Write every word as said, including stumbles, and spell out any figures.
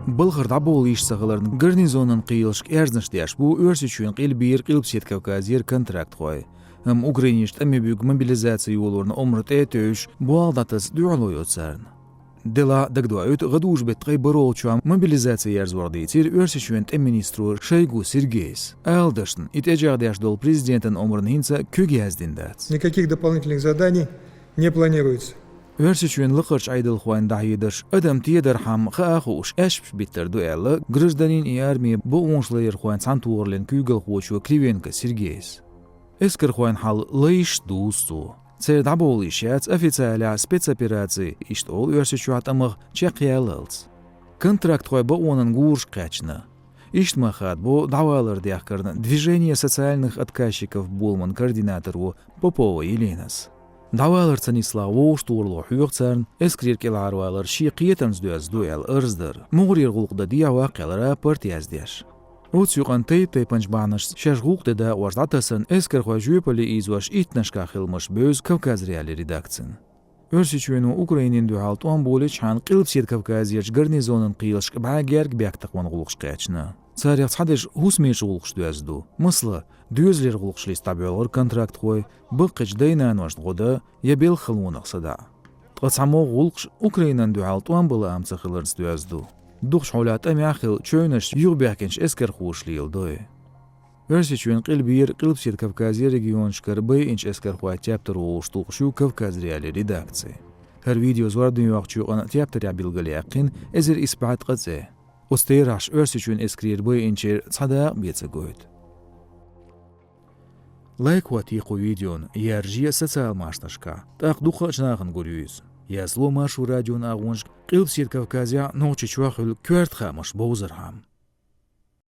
Балхара дӀаболийш ца хиларна, гарнизонан кхелашка аьрзнаш деш бу Оьрсийчоьнан къилбера Къилбаседа Кавказера контрактхой. Амма Украинерчу тӀаме буьгу мобилизаци йолорна омра тӀе а тевжаш, болх дӀатаса дуьхьало йо царна. Делахь а дагадоуьйту, гӀадужу беттан ткъе бархӀолгӀачохь мобилизаци ерзорах дийцира Оьрсийчоьнан тӀеман министро Шойгу Сергейс. Ала дашна, и тӀечӀагӀдеш долу президентан омрана хӀинца куьг яздина дац. Никаких дополнительных заданий не планируется. Оьрсийчоьнан лакхарчу Ӏедалхойн дӀахьедарш, адам тедархьама хаа хууш, аьшпаш биттар ду аьлла, гражданин и армин бакъонашларъярхойн цхьаьнатохараллин куьйгалхочо Кривенко Сергейс. Эскархойн хьал лайшца дузу цо. Церан дӀаболийш яц официалехь спецопераци, иштта олу Оьрсийчохь тӀамах, чекхъяллалц. Контрактхой бакъонан гурашка кхаьчна. Иштта ма хадабо дӀавалар дехкарна «Движение социальных отказчиков» боламан координаторо Попова Еленас. ДӀавалар ца нислахь вовшахтохаралло хьоьху царна, эскарера кӀелхьарвалар шен кхетамца доьзна ду аьлла арз дар, мухӀарера гӀуллакх дан дехьаваккха аьлла рапорт яздеш. Оцу юкъанна тайп-тайпанчу бахьанашца шаьш гӀуллакх тӀе дакъош дӀатасарна эскархой жоьпалле ийзош иттанашкахь хилла бу Бевза Кавказ.Реалии редакцина. Оьрсийчоьно Украинина дуьхьал тӀом болийчхьана, Къилбаседа Кавказерчу гарнизонан кхелашка бӀе гергга бехктакхаман гӀуллакхаш кхаьчна. Царех цхьадерш хӀусамечу гӀуллакхаш доьзна ду. Масала, доьзалера гӀуллакхаш листа дӀабоьлхура контрактхой, баккхийчу дай-наношна гӀо дан я белхалонах садаӀа. Ткъа цхьа могӀа гӀуллакхаш Украинина дуьхьал тӀом бан лаам ца хиларца доьзна ду. Дукхачу хьолехь тӀамехь а хилла, чевнашца юхабаьхкинчу эскархоша леладой. Оьрсийчоьнан къилбера, Къилбаседа Кавказера регионашкара байинчу эскархойн тептар вовшахтухуш ю Кавказ.Реалии редакци. ХӀара видео зорбане йоккхучу юкъанна тептарехь билгалъяьккхина эзар исс бӀе ткъа цӀе. Оцу терахьаша Оьрсийчоьнан эскарера байинчеран цхьа дакъа бен ца гойту. Лайк хӀоттае кху видеона, яржае социал машанашкахь, тӀаккха дукхачу нахана гур ю иза. Язло Маршо радион агӀонашка Къилбаседа Кавказехь а, Нохчийчохь а хуьлу коьрта хаамаш бовзархьама.